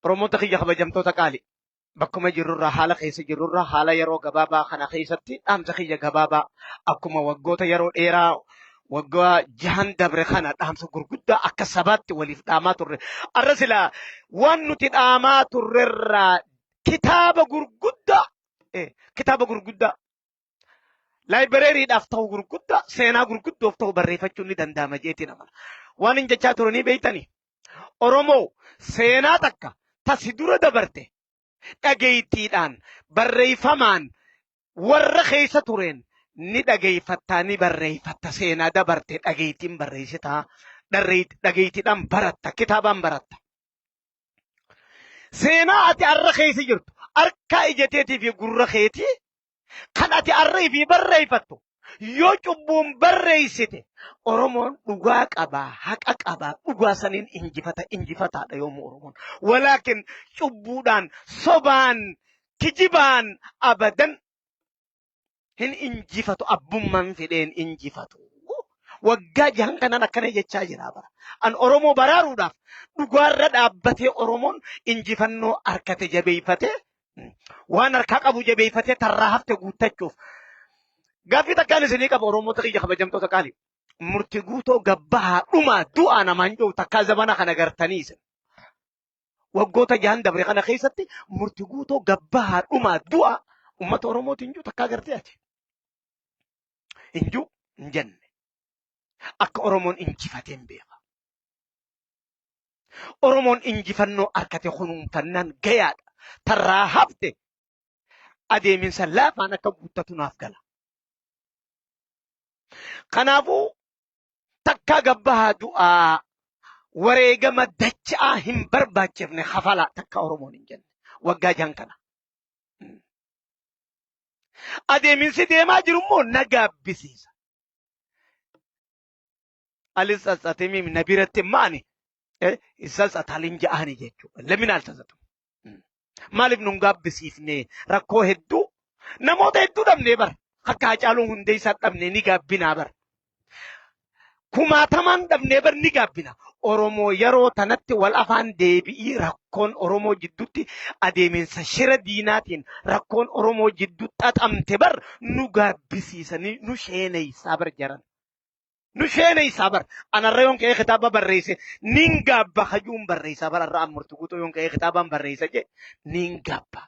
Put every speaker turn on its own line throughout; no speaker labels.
Oromoota kiyya kabajamtoota qaali. Bakkuma jirrurraa haala keessa jirrurraa haala yeroo gabaabaa kana keessatti dhaamsa kiyya gabaabaa akkuma waggoota yeroo dheeraa waggaa jahan dabre kana dhaamsa gurguddaa akka sabaatti waliif dhaamaa turre. Arra silaa waan nuti dhaamaa turrerraa kitaaba gurguddaa kitaaba gurguddaa laayibireeriidhaaf ta'u gurguddaa seenaa gurguddoof ta'u barreeffachuun ni danda'ama jeetiin amana. Waan hin jechaa ture ni beektanii. Oromoo seenaa takka tasi dura dabarte dhageeytiidhaan barreeffamaan warra keessa tureen ni dhageeffattaa ni barreeffatta seenaa dabarte dhageeytiin barreessitaa dhageeytiidhaan baratta kitaabaan baratta. Seenaa ati arra keessa jirtu harkaa ija teetii fi gurra keetii kan ati arra ifii barreeffattu yoo cubbuun barreessite Oromoon dhugaa qabaa haqa qabaa dhugaa saniin injifata injifataadha yoomu Oromoon. Walaakin cubbuudhaan sobaan kijibaan abadan hin injifatu abbummaan fedheen injifatu. Waggaa jahan kanaan akkana jechaa jira bara. An Oromoo baraaruudhaaf dhugaarra dhaabbatee Oromoon injifannoo harkate jabeeffatee waan harkaa qabu jabeeffatee tarraa hafte guuttachuuf. Gaaffii takkaan isinii qaba Oromoota kiyya kabajamtoota qaalii. Murti guutoo gabbahaa dhumaa du'aa namaan jiru takkaa zamana kana gartanii isin. Waggoota jahan dabre kana keessatti murti guutoo gabbahaa dhumaa du'a uummata Oromootiin jiru takkaa gartee ati. Hin jiru hin jenne. Akka Oromoon injifatee hin beeka. Oromoon injifannoo argate kunuunfannaan gayaadha. Tarraa hafte adeeminsa laafaan akka guuttatu naaf gala. Kanaafuu takkaa gabbahaa du'aa wareegama dacha'aa hin barbaachifne kafalaa takka Oromoon hin jenne waggaa jahan kana. Adeeminsi deemaa jiru immoo na gaabbisiisa. Alis tsatsatimii na biratti maani tsatsataalin ja'aani jechuudha. Lemin altsatsatum. Maaliif nun gaabbisiifne rakkoo hedduu namoota hedduu dhabnee bara. Akka Hacaaluu Hundeessaa dhabnee ni gaabbinaa bara. Kumaatamaan dhabnee bar ni gaabbina. Oromoo yeroo tanatti wal afaan deebi'ii rakkoon Oromoo jidduutti adeeminsa shira diinaatiin rakkoon Oromoo jidduu xaxamte bar nu gaabbisiisanii nu sheeneysaa bar jaran. Nu sheeneysaa bar. Anarra yoon ka'ee kitaaba barreesse nin gaabba hajuun barreessaa bar arra ammurtu guutuu yoon ka'ee kitaabaan barreessa jee nin gaabba.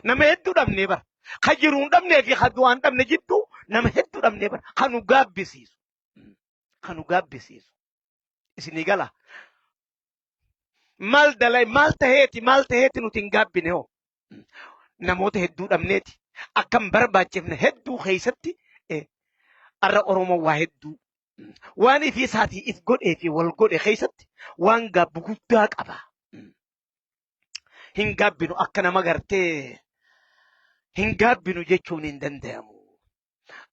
Nama hedduu dhabnee bar. Ka jiruun dhabnee fi ka du'aan dhabne jidduu nama hedduu dhabnee bar. Ka nu gaabbisiisu. Ka nu gaabbisiisu. Isinii gala. Maal dalay maal taheeti maal taheeti nuti hin gaabbine hoo. Namoota hedduu dhabneeti. Akka hin barbaachifne hedduu keessatti arra Oromoo waa hedduu waan ifii isaatii if godhee fi wal godhe keessatti waan gaabbu guddaa qaba. Hin gaabbinu akka nama gartee hin gaabbinu jechuun hin danda'amu.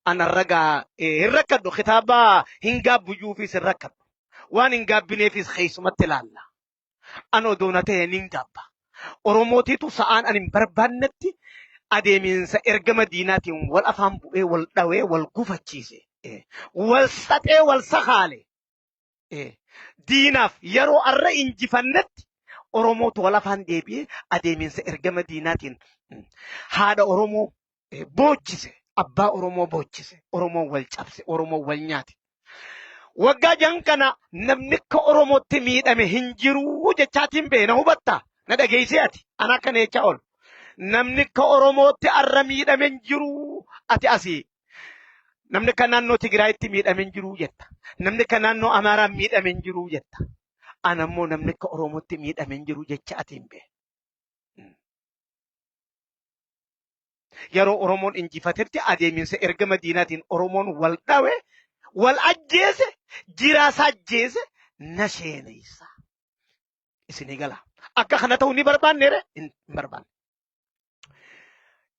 Ana ragaa hin rakkadhu kitaaba hin gaabbu juufis hin rakkadhu. Waan hin gaabbineefis keessumatti ilaalla. An odoo na ta'e nin gaabba. Oromootiitu sa'aan ani hin barbaannetti adeemiinsa ergama diinaatiin wal afaan bu'ee wal dhawee wal gufachiise. Wal saxee wal sakaale. Diinaaf yeroo arra injifannetti Oromootu wal afaan deebi'ee adeemiinsa ergama diinaatiin haadha Oromoo boochise, abbaa Oromoo boochise, Oromoon wal cabse, Oromoon wal nyaate. Waggaa jahan kana namni akka Oromootti miidhame hin jiru jechaatiin bee na hubatta na dhageessee ati ana akkana jechaa oolu. Namni akka Oromootti arra miidhame hin jiru ati asii. Namni akka naannoo Tigraayitti miidhame hin jiru jetta. Namni akka naannoo Amaaraa miidhame hin jiru jetta. Ana immoo namni akka Oromootti miidhame hin jiru jecha ati hin bee. Yeroo Oromoon injifatetti adeeminsa ergama diinaatiin Oromoon wal dhawe, wal ajjeese, jiraasaa ajjeese na sheeneessa. Isinii gala. Akka kana ta'u ni barbaanne ree? Hin barbaanne.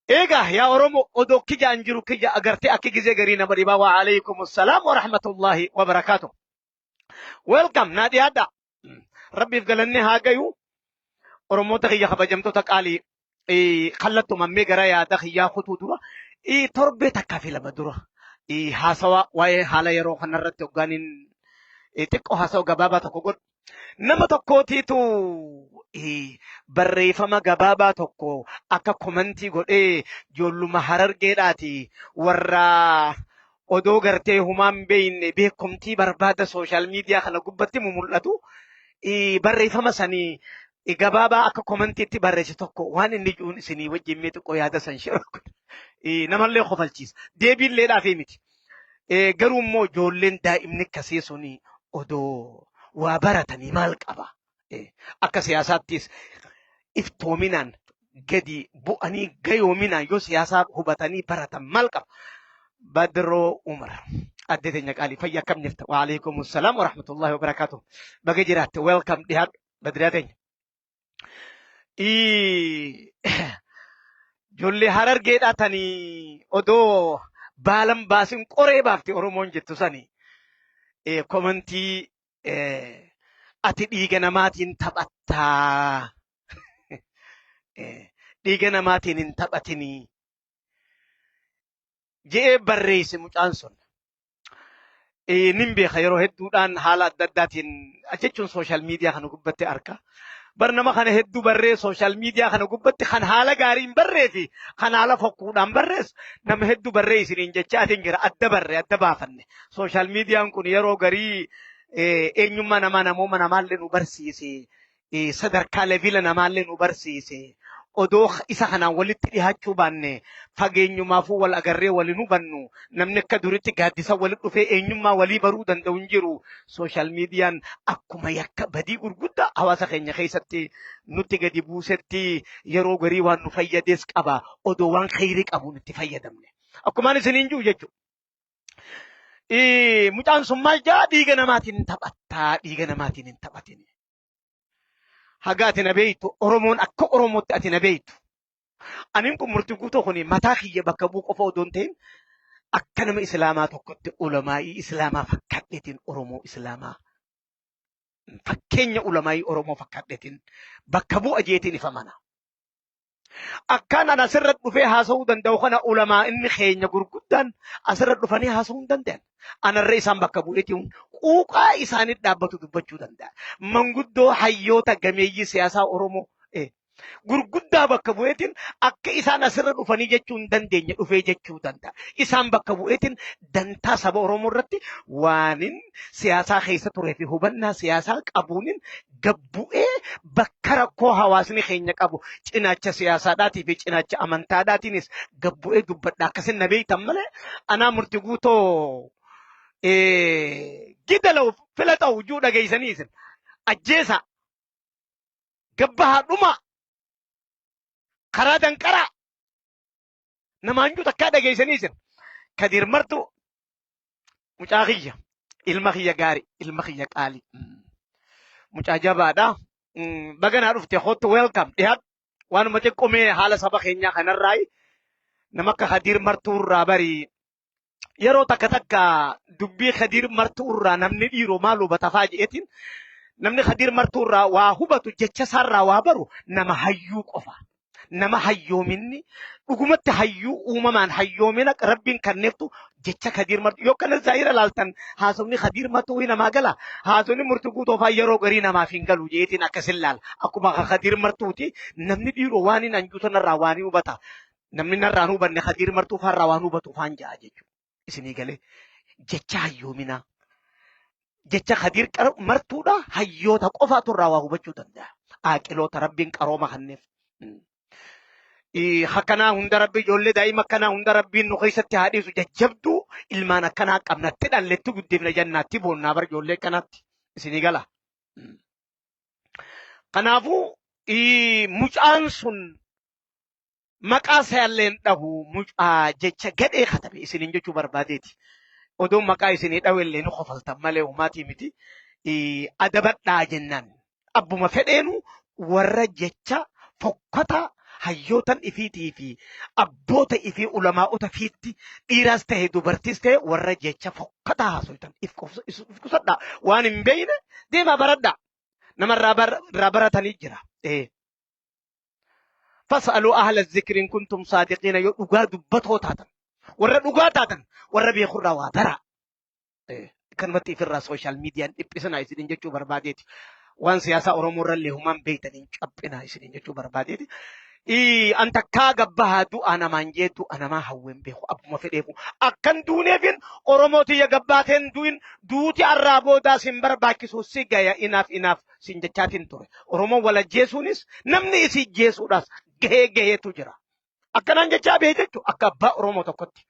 Eegaa yaa Oromoo odoo kijaan jiru kija agartee akki gizee garii nama dhibaa wa alaikum salaam wa rahmatullahi wa barakaatuh. Welcome naa dhiyaadha. Rabbiif galanni haa gayu. Oromoota kiyya kabajamtoota qaalii kallattumaan mee gara yaada kiyyaa kutuu dura torbee takkaa fi lama dura haasawaa waa'ee haala yeroo kanarratti hoggaaniin xiqqoo haasawa gabaabaa tokko godhu. Nama tokkootiitu barreeffama gabaabaa tokko akka komantii godhee ijoolluma Harargeedhaati warra odoo gartee humaan beeyne beekumtii barbaada sooshaal miidiyaa kana gubbatti mumul'atu barreeffama sanii gabaabaa akka komantiitti barreesse tokko waan inni ji'uun isinii wajjin mee xiqqoo yaada san shira namallee kofalchiisa. Deebiillee dhaafee miti. Garuu immoo ijoolleen daa'imni akkasii suni odoo waa baratanii maal qaba? Akka siyaasaattis iftoominaan gadi bu'anii gayoominaan yoo siyaasaa hubatanii baratan maal qaba? Badroo Umar. Addee teenya qaalii fayyaa akkam jirta? Waalaikum salaam wa rahmatullahi wa barakaatuh. Baga jiraatte, welcome, dhiyaadhu Badriyaa teenya. Ijoollee Harargeedhaa tanii odoo baalan baasin qoree baafti Oromoon jettu sani komantii ati dhiiga namaatiin taphattaa, dhiiga namaatiin hin taphatinii je'ee barreesse mucaan sun. Nin beeka, yeroo hedduudhaan haala adda addaatiin jechuun sooshaal miidiyaa kana gubbatti arka. Bar nama kana hedduu barree sooshaal miidiyaa kana gubbatti kan haala gaariin barree fi kan haala fokkuudhaan barrees nama hedduu barree isiniin jecha atiin jira adda barree adda baafanne. Sooshaal miidiyaan kun yeroo garii eenyummaa namaa namooma namaallee nu barsiise. Sadarkaa leviila namaallee nu barsiise. Odoo isa kanaan walitti dhihaachuu baanne fageenyumaafuu wal agarree wal hin hubannu. Namni akka duritti gaaddisa walitti dhufee eenyummaa walii baruu danda'u hin jiru. Sooshaal miidiyaan akkuma yakka badii gurguddaa hawaasa keenya keessatti nutti gadi buusetti yeroo garii waan nu fayyades qaba. Odoo waan kheyrii qabuun itti fayyadamne. Akkumaan isiniin jiru jechuudha. Mucaan sun maal jaa? Dhiiga namaatiin hin taphattaa, dhiiga namaatiin hin taphatin. Haga ati na beeytu, Oromoon akka Oromootti ati na beeytu. Anin kun Murtii Guutoo kun mataa kiyya bakka bu'u qofa odoo hin ta'in akka nama Islaamaa tokkotti ulamaa'ii Islaamaa fakkaadheetiin, Oromoo Islaamaa fakkeenya ulamaa'ii Oromoo fakkaadheetiin bakka bu'a jeetiin ifa mana. Akkaan an asirra dhufee haasa'uu danda'u kana ulamaa inni keenya gurguddaan asirra dhufanii haasa'uu hin danda'an. Anarra isaan bakka bu'eetiin quuqaa isaanii dhaabbatu dubbachuu danda'a. Manguddoo hayyoota gameeyyii siyaasaa Oromoo gurguddaa bakka bu'eetiin akka isaan asirra dhufanii jechuu hin dandeenye dhufee jechuu danda'a. Isaan bakka bu'eetiin dantaa saba Oromoo irratti waanin siyaasaa keessa turee fi hubannaa siyaasaa qabuunin gabbu'ee bakka rakkoo hawaasni keenya qabu cinaacha siyaasaadhaatii fi cinaacha amantaadhaatiinis gabbu'ee dubbadha. Akkasin na beektan malee anaa Murti Guutoo gidalawu filaxawu juu dhageessanii isin ajjeesa gabbahaa dhuma karaa danqaraa namaan juu takkaa dhageessanii isin. Kadiir Martu mucaa kiyya, ilma kiyya gaari, ilma kiyya qaali, mucaa jabaadha. Baga naa dhufte, kottu, welcome, dhiyaadhu. Waanuma xiqqoo mee haala saba keenyaa kanarraayi nama akka Kadiir Martuu irraa bari yeroo takka takka dubbii Kadiir Martuu irraa namni dhiiroo maal hubata faa je'eetiin, namni Kadiir Martuu irraa waa hubatu, jecha isaarraa waa baru nama hayyuu qofa. Nama hayyoominni dhugumatti hayyuu uumamaan hayyoomina Rabbiin kanneeftu jecha Kadiir Martuu yoo kana zaahira laaltan haasofni Kadiir Martuu namaa gala, haasofni Murtii Guutoo faa yeroo garii namaaf hin galu jeetiin akkasin laala. Akkuma Kadiir Martuuti namni dhiiroo waan hin anjuu sanarraa waan hin hubata, namni narraa hin hubanne Kadiir Martuu faarraa waan hubatu faan ja'a jechuudha. Isinii galee jecha hayyoominaa jecha Kadiir Martuudha hayyoota qofaatu irraa waa hubachuu danda'a. Aaqiloota Rabbiin qarooma kanneef. Akkanaa hunda Rabbi ijoollee daa'ima akkanaa hunda Rabbiin nu keessatti haa dhiisu. Jajjabduu ilmaan akkanaa qabnatti dhalletti guddifna jannaatti boonnaa bar ijoollee akkanaatti isinii gala. Kanaafuu mucaan sun maqaa isaallee hin dhahu, mucaa jecha gadhee katabe isiniin jechuu barbaadeeti. Odoo maqaa isinii dhawe illee ni kofaltan malee homaatii miti. Adabadhaa jennaan. Abbuma fedheenu warra jecha fokkataa hayyootan ifiitii fi abboota ifii ulamaa'ota fiitti dhiiraas ta'e dubartiis ta'e warra jecha fokkataa haasoytan if qusadhaa. Waan hin beeyne deemaa baradhaa. Nama irraa baratanii jira. Fas'aluu ahla zikri in kuntum saadiqiina, yoo dhugaa dubbatoo taatan, warra dhugaa taatan, warra beekurraa waa baraa. Akkanumatti ifirraa social miidiyaan dhiphisinaa isiniin jechuu barbaadeeti. Waan siyaasaa Oromoo irrallee humaan beeytaniin caphinaa isiniin jechuu barbaadeeti. An takkaa gabbahaa du'a namaan jee du'a namaa hawween beeku abbuma fedheefu. Akkan duuneefin Oromoo tiyya gabbaateen du'in duuti arraa boodaa sin barbaachisu si gaya inaaf inaaf sin jechaatiin ture. Oromoon wal ajjeesuunis namni isii jeesuudhaas gahee gaheetu jira. Akkanaan jechaa bee jechuun akka abbaa Oromoo tokkotti.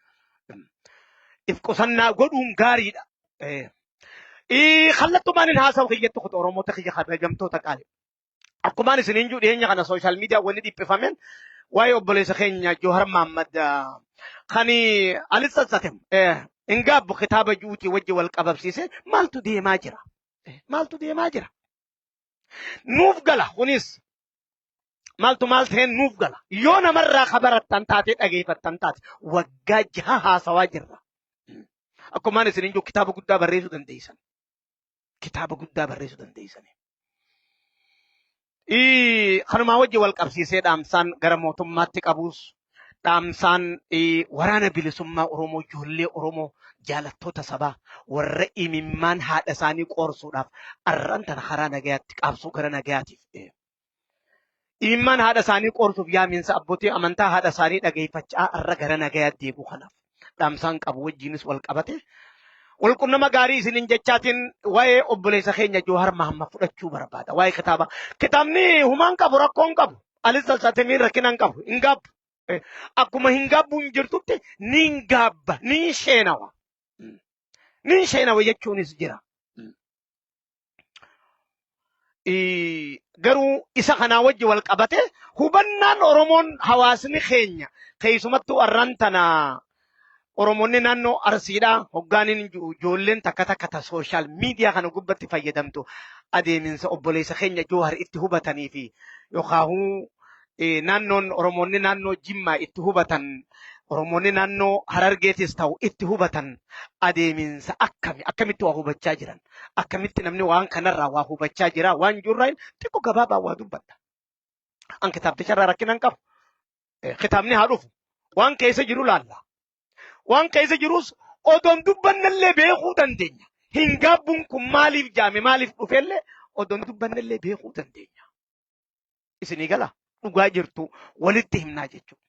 If qusannaa godhuun gaariidha. Kallattumaan hin haasawu kiyyatti kutu Oromoota kiyya kabajamtoota qaali. Akkumaan isiniin jiru dhiyeenya kana sooshaal miidiyaa wanni dhiphifameen waa'ee obboleessa keenya Joohar Mahaammad kan alis sassatem hin gaabbu kitaaba juutii wajji wal qababsiise maaltu deemaa jira? Maaltu deemaa jira? Nuuf gala kunis maaltu maal ta'een nuuf gala. Yoo namarraa kabarattan taate dhageeffattan taate waggaa jaha haasawaa jirra. Akkumaan isiniin jiru kitaaba guddaa barreessuu dandeessan. Kitaaba guddaa barreessuu dandeessan. Kanumaa wajji wal qabsiisee dhaamsaan gara mootummaatti qabus dhaamsaan waraana bilisummaa Oromoo ijoollee Oromoo jaalattoota sabaa warra imimmaan haadha isaanii qoorsuudhaaf arraan tana karaa nagayaatti qabsoo gara nagayaatiif. Imimmaan haadha isaanii qoorsuuf yaamiinsa abbootii amantaa haadha isaanii dhageeffachaa arra gara nagayaatti deebi'u kanaaf dhaamsaan qabu wajjiinis wal qabate. Walqunnama gaarii isinin jechaatiin waa'ee obboleessa keenya Joohar Mahammad fudhachuu barbaada. Waa'ee kitaaba. Kitaabni humaan qabu rakkoon qabu. Alis salsatemiin rakkina hin qabu. Hin gaabbu. Akkuma hin gaabbu hin jirtutti ni hin gaabba. Ni hin sheenawa. Ni hin sheenawa jechuunis jira. Garuu isa kanaa wajji wal qabate hubannaan Oromoon hawaasni keenya keessumattuu arraan tana Oromoonni naannoo Arsiidhaa hoggaaniin ijoolleen takka takka ta sooshaal miidiyaa kana gubbatti fayyadamtu adeeminsa obboleessa keenya Joohar itti hubatanii fi yookaahuu naannoon Oromoonni naannoo Jimmaa itti hubatan Oromoonni naannoo Harargeetis ta'u itti hubatan adeeminsa akkami akkamitti waa hubachaa jiran akkamitti namni waan kanarraa waa hubachaa jira waan jirraa xiqqoo gabaabaa waa dubbadha. An kitaabticharraa rakkina hin qabu. Kitaabni haa dhufu. Waan keessa jiru laalla. Waan keessa jirus odoon dubbannellee beekuu dandeenya. Hin gaabbuun kun maaliif jaame maaliif dhufellee odoon dubbannellee beekuu dandeenya. Isinii gala dhugaa jirtu walitti himnaa jechuudha.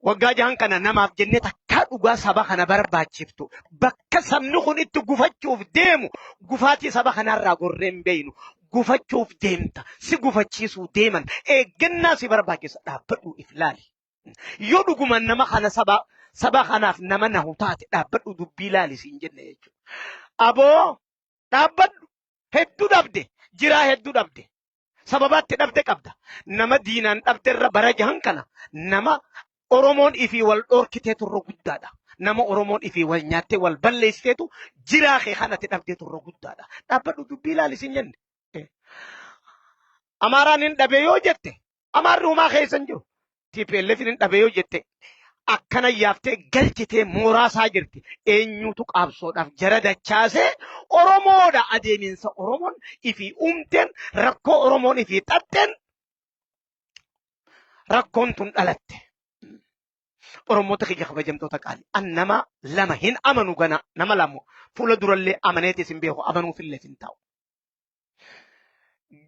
Waggaa jahan kana namaaf jennee takkaa dhugaa saba kana barbaachiftu bakka sabni kun itti gufachuuf deemu gufaatii saba kanarraa gorree hin beeynu gufachuuf deemta si gufachiisuu deeman eeggannaa si barbaachisa dhaabbadhu if laali. Yoo dhuguman nama kana saba saba kanaaf nama nahu taate dhaabbadhu dubbii laali siin jenne jechuudha. Aboo dhaabbadhu hedduu dhabde jiraa hedduu dhabde. Sababaatti dhabde qabda. Nama diinaan dhabde irra bara jahan kana nama Oromoon ifii wal dhoorkiteetu irra guddaadha. Nama Oromoon ifii wal nyaattee wal balleessiteetu jiraa kee kanatti dhabdeetu irra guddaadha. Dhaabbadhu dubbii ilaali sin jenne. Amaaraan hin dhabe yoo jette Amaarri humaa keessa hin jiru. TPLF hin dhabe yoo jette akkana yaaftee galchitee mooraasaa jirti. Eenyutu qaabsoodhaaf jara dachaasee Oromoodha adeeminsa Oromoon ifii uumteen rakkoo Oromoon ifii xaxxeen rakkoon tun dhalatte. Oromoota kiyya kabajamtoota qaali. An nama lama hin amanu gana nama lama fuula durallee amaneetis hin beeku amanuufillee hin ta'u.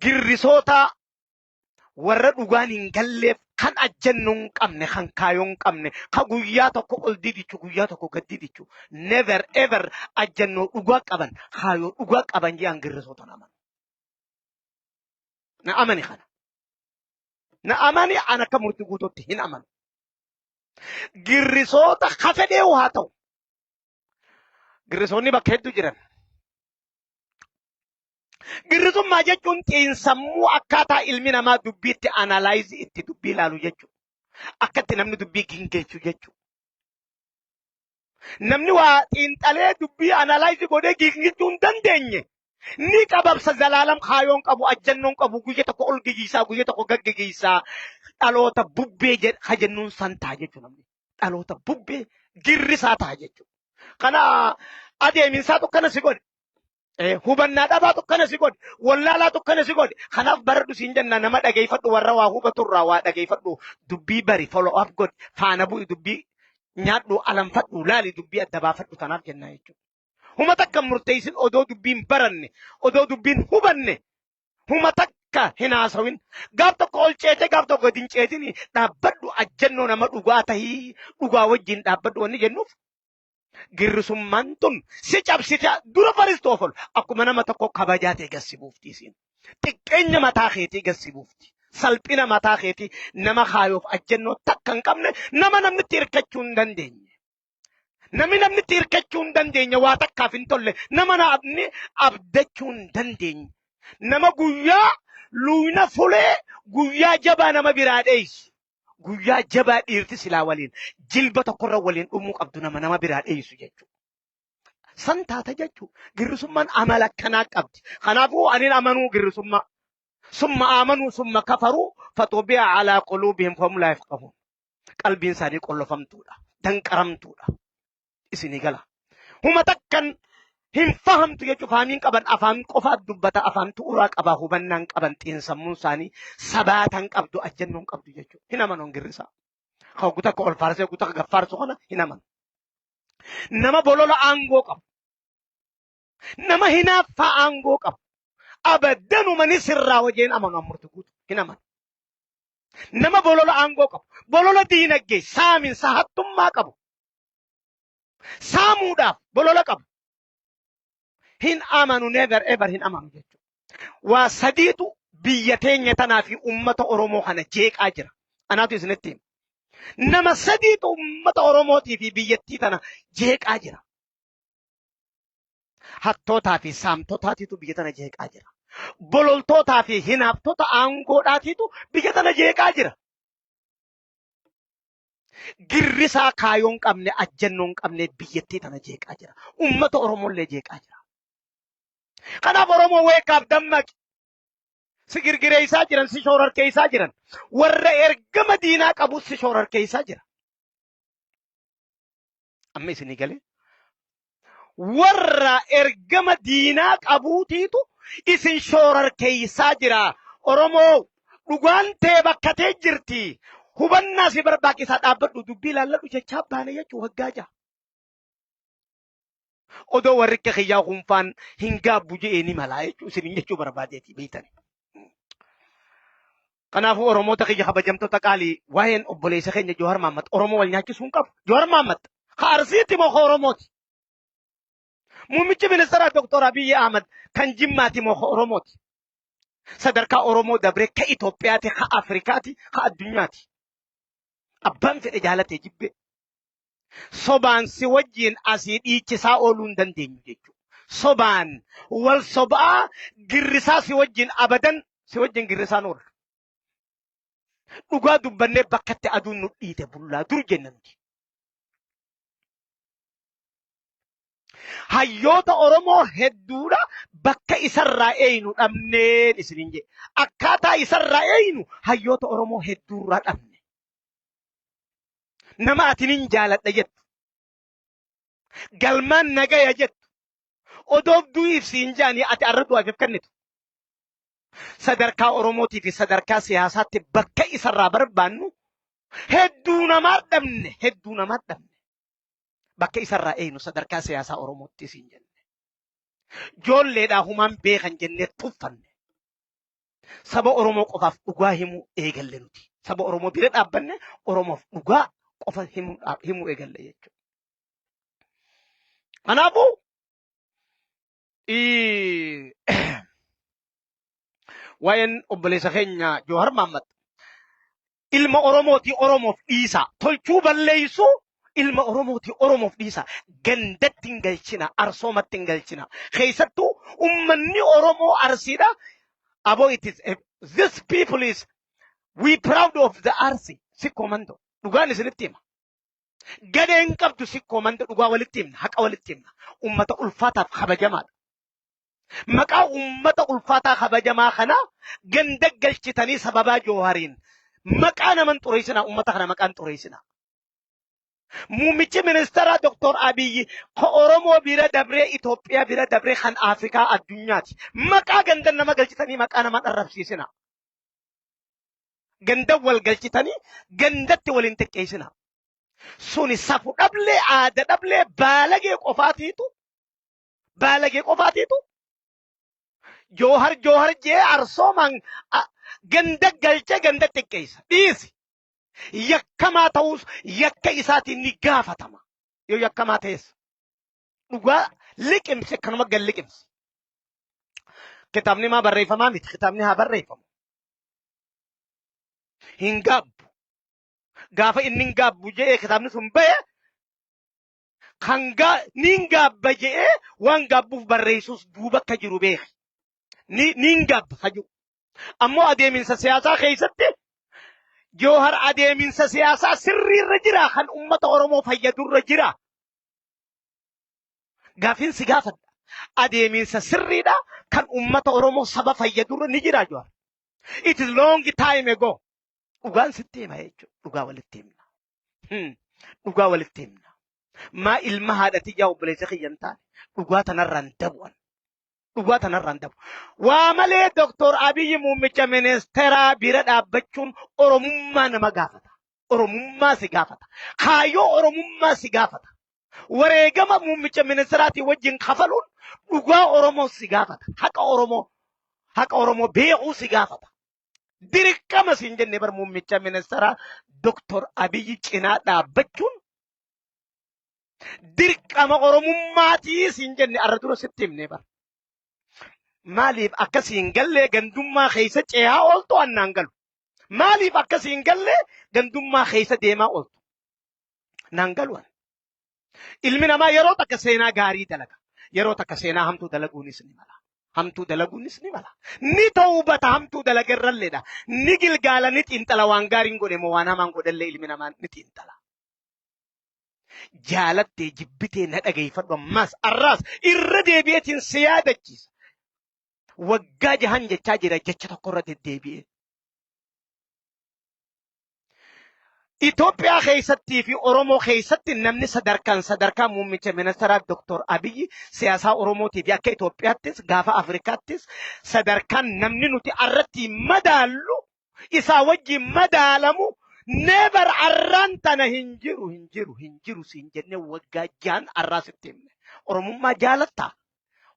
Girrisoota warra dhugaan hin galleef kan ajjannoo hin qabne kan kaayoo hin qabne kan guyyaa tokko ol didichu guyyaa tokko gad didichu never ever ajjannoo dhugaa qaban kaayoo dhugaa qaban jedhan girrisoota na amanu. Na amani kana. Na amani an akka murtii guutuutti hin amanu. Girrisoota ka fedhee haa ta'u. Girrisoonni bakka hedduu jiran. Girrisummaa jechuun xiinsammuu akkaataa ilmi namaa dubbiitti analyze itti dubbii ilaalu jechuudha. Akka itti namni dubbii gingeessu jechuudha. Namni waa xiinxalee dubbii analyze godhee gingilchuu hin dandeenye ni qababsa zalaalam kaayoon qabu ajjannoon qabu guyya tokko ol gigiisaa guyya tokko gad gigiisaa dhaloota bubbee ka jennuun san ta'a jechuudha namni. Dhaloota bubbee girrisaa ta'a jechuudha. Kana adeeminsaatu akkana si godhe. Hubannaa dhabaatu akkana si godhe. Wallaalaatu akkana si godhe. Kanaaf baradhu siin jenna nama dhageeffadhu warra waa hubatu irraa waa dhageeffadhu dubbii bari follow up godhi faana bu'i dubbii nyaadhu alanfadhu laali dubbii adda baafadhu tanaaf jenna jechuudha. Huma takka hin murteessin odoo dubbiin baranne, odoo dubbiin hubanne, huma takka hin haasawin. Gaaf tokko ol ceetee gaaf tokko gadi hin ceetin dhaabbadhu ajjannoo nama dhugaa tahii dhugaa wajjin dhaabbadhu wanni jennuuf. Girrisummaan tun si cabsite dura faristu of ol akkuma nama tokko kabajaa ta'e gad si buufti isiin. Xiqqeenya mataa keetii gad si buufti. Salphina mataa keetii nama kaayoof ajjannoo takka hin qabne nama namnitti hirkachuu hin dandeenye. Namni namnitti hirkachuu hin dandeenye waa takkaaf hin tolle nama namni abdachuu hin dandeenye. Nama guyyaa luuyna fulee guyyaa jabaa nama biraa dheessu. Guyyaa jabaa dhiirti silaa waliin jilba tokkorra waliin dhumuu qabdu nama nama biraa dheessu jechuudha. San taata jechuudha. Girrisummaan amala akkanaa qabdi. Kanaafuu ani amanuu girrisummaa. Summa aamanuu summa kafaruu faxubi'a alaa quluubihim fahum laa yafqahuun. Qalbiin isaanii qollofamtuudha. Danqaramtuudha. Isinii gala. Huma takkan hin fahamtu jechuun faamiin qaban afaan qofaa dubbata afaan tu'uraa qabaa hubannaan qaban xiinsammuun isaanii sabaatan qabdu ajjannoon qabdu jechuudha. Hin amanu girrisaa. Kan hogguu takka ol faarsee hogguu takka gaffaarsu kana hin amanu. Nama bolola aangoo qabu. Nama hinaaffaa aangoo qabu. Abaddanuma ni sirraa wajjin amanu ammurti guutu hin amanu. Nama bolola aangoo qabu. Bolola diinagdee saaminsa hattummaa qabu. Saamuudhaaf bolola qabu. Hin amanu never ever hin amanu jechuudha. Waa sadiitu biyya teenya tanaa fi uummata Oromoo kana jeeqaa jira. Anaatu isinitti hima. Nama sadiitu uummata Oromootii fi biyyattii tana jeeqaa jira. Hattootaa fi saamtotaatiitu biyya tana jeeqaa jira. Bololtootaa fi hinaaftota aangoodhaatiitu biyya tana jeeqaa jira. Girrisaa kaayoo hin qabne, ajjannoo hin qabne biyyattii tana jeeqaa jira. Uummata Oromollee jeeqaa jira. Kanaaf Oromoo weekaaf dammaqi. Si girgireessaa jiran, si shoorarkeessaa jiran. Warra ergama diinaa qabu si shoorarkeessaa jira. Amma isinii galee warra ergama diinaa qabuutiitu isin shoorarkeessaa jira. Oromoo dhugaan tee bakka tee jirti. Hubannaa si barbaachisaa dhaabbadhu dubbii ilaalladhu jechaa baane jechuu waggaa jaha. Odoo warri akka kiyyaa kunfaan hin gaabbu je'ee ni malaa jechuu isinin jechuu barbaadeeti beeytani. Kanaafuu Oromoota kiyya kabajamtoota qaalii waa'een obboleessa keenya Jowaar Mahaammad Oromoo wal nyaachisuu hin qabu. Jowaar Mahaammad ka Arsiiti moo ka Oromooti? Muummichi ministeeraa Dr. Abiyyi Ahmad kan Jimmaati moo ka Oromooti? Sadarkaa Oromoo dabree ka Itoophiyaati, ka Afrikaati, ka addunyaati. Abbaan fedhe jaalatee jibbee. Sobaan si wajjin asii dhiichisaa ooluu hin dandeenyu jechuudha. Sobaan wal sobaa girrisaa si wajjin abadan si wajjin girrisaan oolu. Dhugaa dubbannee bakkatti aduun nu dhiite bullaa dur jenna nuti. Hayyoota Oromoo hedduudha bakka isarraa eeynu dhabneen isiniin jedhe. Akkaataa isarraa eeynu hayyoota Oromoo hedduurraa dhabne. Nama ati nin jaaladha jettu. Galmaan nagaya jettu. Odoof du'iif siin jaanii ati arra du'aaf if kennitu. Sadarkaa Oromootii fi sadarkaa siyaasaatti bakka isarraa barbaannu hedduu namaa dhabne hedduu namaa dhabne. Bakka isarraa eeynu sadarkaa siyaasaa Oromootti siin jenne. Joolleedhaa humaan beekan jennee tuffanne. Saba Oromoo qofaaf dhugaa himuu eegalle nuti. Saba Oromoo bira dhaabbanne Oromoof dhugaa qofa himuu eegalle jechuudha. Kanaafuu waa'een obboleessa keenya Joohar Mahaammad ilma Oromootii Oromoof dhiisaa tolchuu balleessuu ilma Oromootii Oromoof dhiisaa gandatti hin galchina arsoomatti hin galchina keessattuu ummanni Oromoo Arsiidha aboo it is this people is we proud of the Arsi sikkoo mando dhugaan isinitti hima gadheen qabdu sikkoo mando dhugaa walitti himna haqa walitti himna ummata ulfaataaf kabajamaadha. Maqaa ummata ulfaataa kabajamaa kana ganda galchitanii sababaa Joohariin maqaa naman xureessinaa ummata kana maqaan xureessinaa. Muummichi ministeeraa Dr. Abiyyi ka Oromoo bira dabree Itoophiyaa bira dabree kan Afrikaa addunyaati. Maqaa ganda nama galchitanii maqaa nama dharrabsiisinaa. Ganda wal galchitanii gandatti waliin xiqqeessinaa. Suni safu dhablee aada dhablee baalagee qofaatiitu Baalagee qofaatiitu Joohar Joohar jee arsoomaan ganda galchee ganda xiqqeessa. Dhiisi. Yakkamaa ta'uus yakka isaatiin ni gaafatama. Yoo yakkamaa ta'es. Dhugaa liqimsi akkanuma gad liqimsi. Kitaabni maa barreeffamaa miti. Kitaabni haa barreeffamu. Hin gaabbu. Gaafa inni hin gaabbu jedhee kitaabni sun bahe kan niin gaabba jedhee waan gaabbuuf barreessus duuba akka jiru beeki. Niin gaabba ka jiru. Ammoo adeeminsa siyaasaa keessatti Joohar adeeminsa siyaasaa sirriirra jira kan uummata Oromoo fayyadurra jira. Gaafiin si gaafadha. Adeeminsa sirriidha kan uummata Oromoo saba fayyadurra ni jira Joohar. It is long time ago. Dhugaan sitti hima jechuudha. Dhugaa walitti himna. Dhugaa walitti himna. Maa ilma haadha tiyyaa obboleessa kiyya hin taane dhugaa tanarraan dabu'an. Dhugaa tanarraan dabu. Waa malee Doktor Abiyyi muummicha ministeeraa bira dhaabbachuun Oromummaa nama gaafata. Oromummaa si gaafata. Kaayyoo Oromummaa si gaafata. Wareegama muummicha ministeeraatii wajjin kafaluun dhugaa Oromoo si gaafata. Haqa Oromoo haqa Oromoo beekuu si gaafata. Dirqama siin jenne bar muummicha ministeeraa Doktor Abiyyi cinaa dhaabbachuun dirqama Oromummaatii siin jenne arra dura sitti himne bar. Maaliif akka siin gallee gandummaa keessa ce'aa ooltu annaan galu. Maaliif akka siin gallee gandummaa keessa deemaa ooltu naan galu. Ilmi namaa yeroo takka seenaa gaarii dalaga. Yeroo takka seenaa hamtuu dalaguunis ni mala. Hamtuu dalaguunis ni mala. Ni tawbata hamtuu dalaga irralleedha. Ni gilgaala ni xiinxala waan gaariin godhe moo waan hamaan godhellee ilmi namaa ni xiinxala. Jaalattee jibbitee na dhageeffadhu ammas arraas irra deebi'eetiin si yaadachiisa. Waggaa jahan jechaa jira jecha tokko irra deddeebi'ee. Itoophiyaa keessattii fi Oromoo keessatti namni sadarkaan sadarkaa muummicha ministeeraa Dr. Abiyyi siyaasaa Oromootii fi akka Itoophiyaattis gaafa Afrikaattis sadarkaan namni nuti arratti madaallu isaa wajjin madaalamu never arraan tana hin jiru hin jiru hin jiru siin jennee waggaa jaan arraa sitti himne. Oromummaa jaalattaa?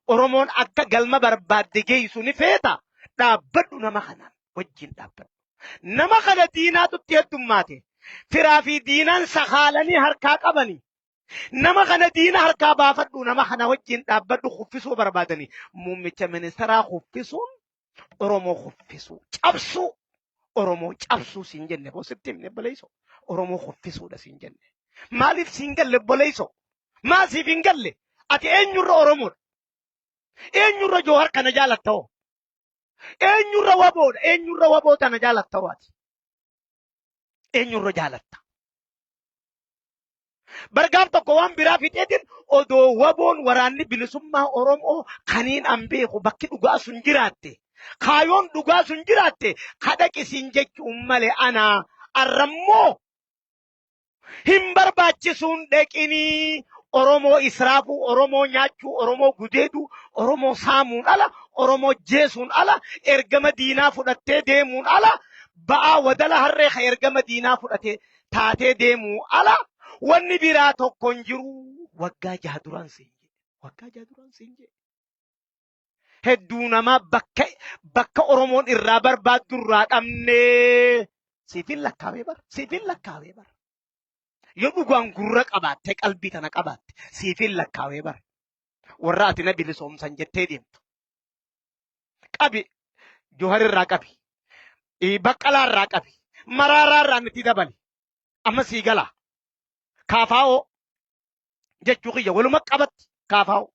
Oromoon akka galma barbaadde geessu ni feeta? Dhaabbadhu nama kanaan wajjin dhaabbadhu. Nama kana diinaatu itti heddummaate. Firaa fi diinaan sakaalanii harkaa qabani. Nama kana diina harkaa baafadhu nama kana wajjin dhaabbadhu kuffisuu barbaadani. Muummicha ministeeraa kuffisuun Oromoo kuffisuu cabsuu Oromoo cabsuu siin jenne boo sitti himne obboleessoo. Oromoo kuffisuudha siin jenne. Maaliif siin galle obboleessoo? Maa siif hin galle? Ati eenyurra Oromoodha? Eenyurra Joohar kana jaalatta hoo? Eenyurra waboodha? Eenyurra waboo tana jaalatta hoo ati? Eenyurra jaalatta? Bargaaf tokko waan biraa fixeetiin odoo waboon waraanni bilisummaa Oromoo kaniin an beeku bakki dhugaa sun jiraatte. Kaayoon dhugaa sun jiraatte kadhaqisiin jechuun malee anaa arrammoo hin barbaachisuun dheqinii Oromoo israafuu, Oromoo nyaachuu, Oromoo gudeeduu, Oromoo saamuun ala, Oromoo jeesuun ala, ergama diinaa fudhattee deemuun ala, ba'aa wadala harree ka ergama diinaa fudhatee taatee deemuu ala wanni biraa tokko hin jiru. Waggaa jaha duraan siin jedhe. Waggaa jaha duraan siin jedhe. Hedduu namaa bakka bakka Oromoon irraa barbaaddu irraa dhabnee siifin lakkaawee bara. Siifin lakkaawee bara. Yoo dhugaan gurra qabaatte qalbii tana qabaatte siifin lakkaawee bara. Warra ati na bilisoomsan jettee deemtu. Qabi Johar irraa qabi. Baqqalaa irraa qabi. Maraaraa irraa itti dabali. Amma sii gala. Kaafaa'oo jechuu kiyya waluma qabatti kaafaa'oo.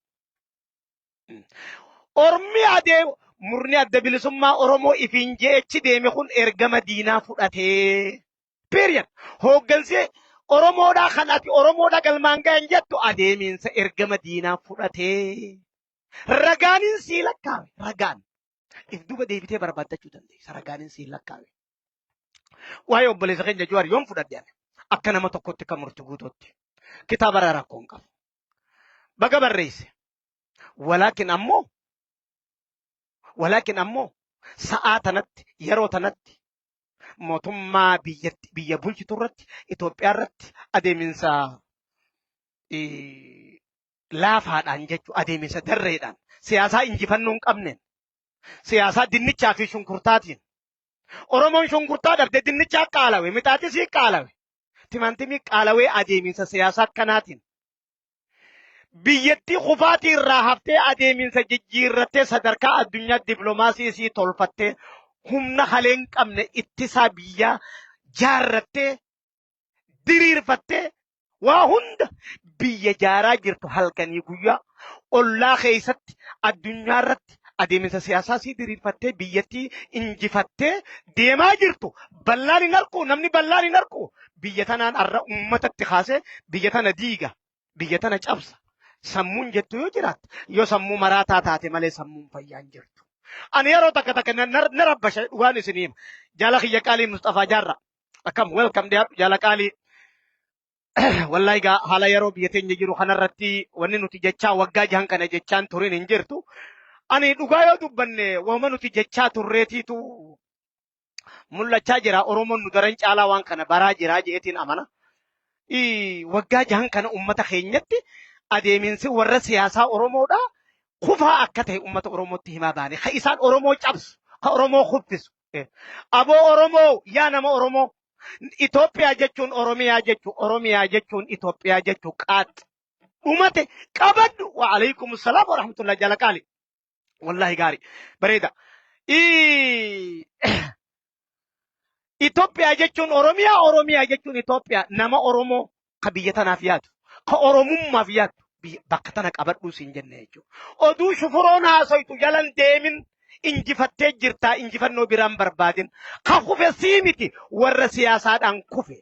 Ormi adee murni adda bilisummaa Oromoo ifiin je'echi deeme kun ergama diinaa fudhatee. Period. Hooggansi Oromoodhaa kan ati Oromoodha galmaan gahan jettu adeemiinsa ergama diinaa fudhatee. Ragaanin sii lakkaawe ragaan. If duuba deebitee barbaaddachuu dandeessa ragaanin sii lakkaawe. Waa'ee obboleessa keenya Jawaar yoom fudhadhe ani akka nama tokkotti kan murti guutuutti kitaaba irraa rakkoo hin qabu. Baga barreesse. Walaakin ammoo walaakin ammoo sa'aa tanatti yeroo tanatti mootummaa biyyatti biyya bulchitu irratti Itoophiyaa irratti adeeminsa Laafaadhaan jechuu adeeminsa darreedhaan siyaasaa injifannoo hin qabneen siyaasaa dinnichaa fi shunkurtaatiin Oromoon shunkurtaa dhabde dinnichaa qaalawe mixaaxisii qaalawe timaantimii qaalawee adeeminsa siyaasaa akkanaatiin biyyattii kufaatii irraa haftee adeeminsa jijjiirrattee sadarkaa addunyaa dippiloomaasii isii tolfattee humna halee hin qabne ittisaa biyyaa jaarrattee diriirfattee waa hunda biyya jaaraa jirtu halkanii guyyaa ollaa keessatti addunyaa irratti adeemsa siyaasaa sii diriirfattee biyyattii injifattee deemaa jirtu ballaan hin arku namni ballaan hin arku biyya tanaan arra ummatatti kaasee biyya tana diiga biyya tana cabsa sammuun jettu yoo jiraatte yoo sammuu maraataa taate malee sammuun fayyaa hin jirtu. Ani yeroo takka takka na rabbasha dhugaan isinii hima. Jaala kiyya qaalii Mustafaa Jaarraa. Akkam welcome dhiyaadhu jaala qaalii. Wallahi egaa haala yeroo biyya teenya jiru kanarratti wanni nuti jechaa waggaa jahan kana jechaan turin hin jirtu. Ani dhugaa yoo dubbanne waanuma nuti jechaa turreetiitu mul'achaa jira. Oromoon nu daran caalaa waan kana baraa jira je'eetiin amana. Waggaa jahan kana uummata keenyatti adeeminsi warra siyaasaa Oromoodha kufaa akka ta'e uummata Oromootti himaa baane. Ka isaan Oromoo cabsu, ka Oromoo kuffisu. Aboo Oromoo yaa nama Oromoo Itoophiyaa jechuun Oromiyaa jechuun Oromiyaa jechuun Itoophiyaa jechuun qaax dhumate qabadhu. Wa alaikum salaam wa rahmatullahi jala qaali. Wallahi gaari bareeda. Itoophiyaa jechuun Oromiyaa, Oromiyaa jechuun Itoophiyaa. Nama Oromoo ka biyya tanaaf yaadu, ka Oromummaaf yaadu bakka tana qabadhuu siin jenne jechuudha. Oduu shufuroon haasoytu jalan deemin injifattee jirtaa injifannoo biraan barbaadin. Ka kufe sii miti warra siyaasaadhaan kufe.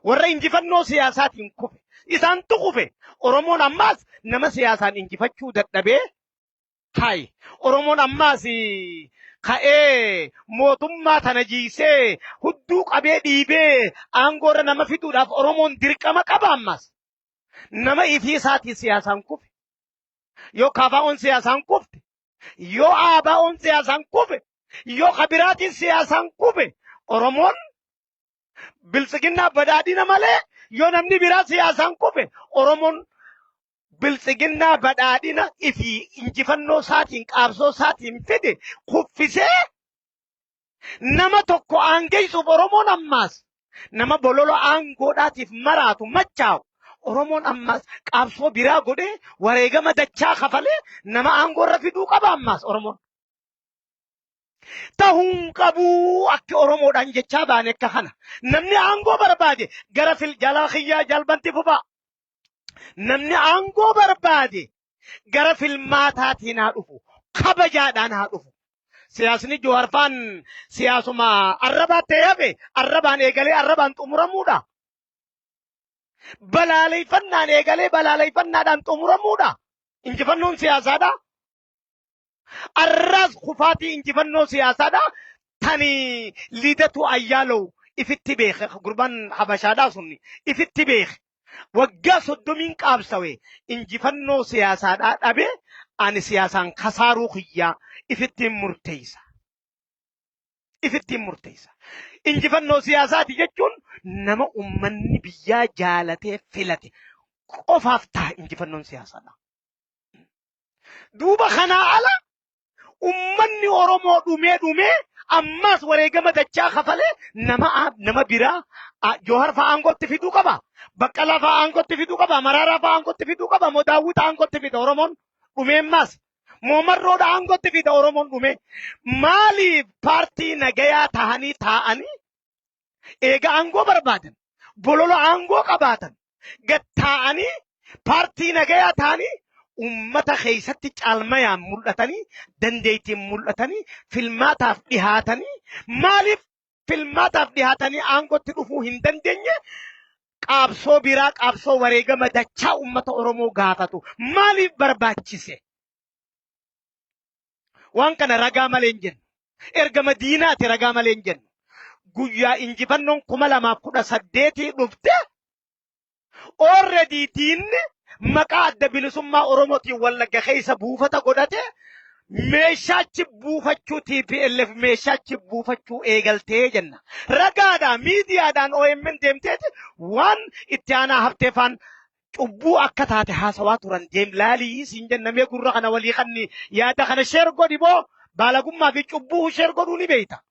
Warra injifannoo siyaasaatiin kufe. Isaantu kufe. Oromoon ammaas nama siyaasaan injifachuu dadhabee Hay! Oromoon ammaas ka'ee mootummaa tana jiisee hudduu qabee dhiibee aangoo irra nama fiduudhaaf Oromoon dirqama qaba ammaas. Nama ifii isaatii siyaasaan kufe. Yoo KFO'n siyaasaan kufte, yoo ABO'n siyaasaan kufe, yoo kabiraatiin siyaasaan kufe, Oromoon biltsiginnaa badhaadhina malee yoo namni biraa siyaasaan kufe Oromoon Biltsiginnaa badhaadhina ifii injifannoo isaatiin qaabsoo isaatiin fide kuffisee nama tokko aangeessuuf Oromoon ammaas nama bolola aangoodhaatiif maraatu machaa'u Oromoon ammaas qaabsoo biraa godhee wareegama dachaa kafalee nama aangoo irra fiduu qaba ammaas Oromoon. Tahuun qabuu akka Oromoodhaan jechaa baane akka kana. Namni aangoo barbaade gara fil jalaa kiyyaa jalbanti fufaa. Namni aangoo barbaade gara filmaataatiin haa dhufu. Kabajaadhaan haa dhufu. Siyaasni Jawaar faan siyaasuma arrabaa ta'ee hafe arrabaan eegalee arrabaan xumuramuudha. Balaaleffannaan eegalee balaaleffannaadhaan xumuramuudha. Injifannoon siyaasaadha. Arraas kufaatii injifannoo siyaasaadha. Tani Lidatu Ayyaalow ifitti beeke gurbaan Habashaadhaa sun ifitti beeke. Waggaa soddomiin qaabsawe injifannoo siyaasaadhaa dhabe ani siyaasaan kasaaruu kiyyaa ifittiin murteessa. Ifittiin murteessa. Injifannoo siyaasaati jechuun nama ummanni biyyaa jaalatee filate qofaaf ta'a injifannoon siyaasaadha. Duuba kanaa ala ummanni Oromoo dhumee dhumee ammaas wareegama dachaa kafalee nama biraa Joohar fa'aa aangootti fiduu qaba. Baqqalaa fa'aa aangootti fiduu qaba. Maraaraa fa'aa aangootti fiduu qaba. Moo Daawwit aangootti fida Oromoon dhumee ammaas. Moo Marroodha aangootti fida Oromoon dhumee. Maaliif paartii nagayaa tahanii taa'anii eega aangoo barbaadan bolola aangoo qabaatan gad taa'anii paartii nagayaa ta'anii ummata keessatti caalmayaan mul'atanii dandeettiin mul'atanii filmaataaf dhihaatanii maaliif filmaataaf dhihaatanii aangootti dhufuu hin dandeenye qaabsoo biraa qaabsoo wareegama dachaa ummata Oromoo gaafatu maaliif barbaachise? Waan kana ragaa malee hin jennu. Ergama diinaati ragaa malee hin jennu. Guyyaa injifannoon 2018 dhufte already diinni maqaa adda bilisummaa Oromootiin Wallagga keessa buufata godhate meeshaachi buufachuu TPLF meeshaachi buufachuu eegaltee jenna. Ragaadhaa miidiyaadhaan OMN deemteeti waan itti aanaa hafteefaan Cubbuu akka taate haasawaa turan deem laalii siin jenna mee gurra kana walii kanni yaada kana share godhi boo baalagummaa fi cubbuu share godhuu ni beeyta.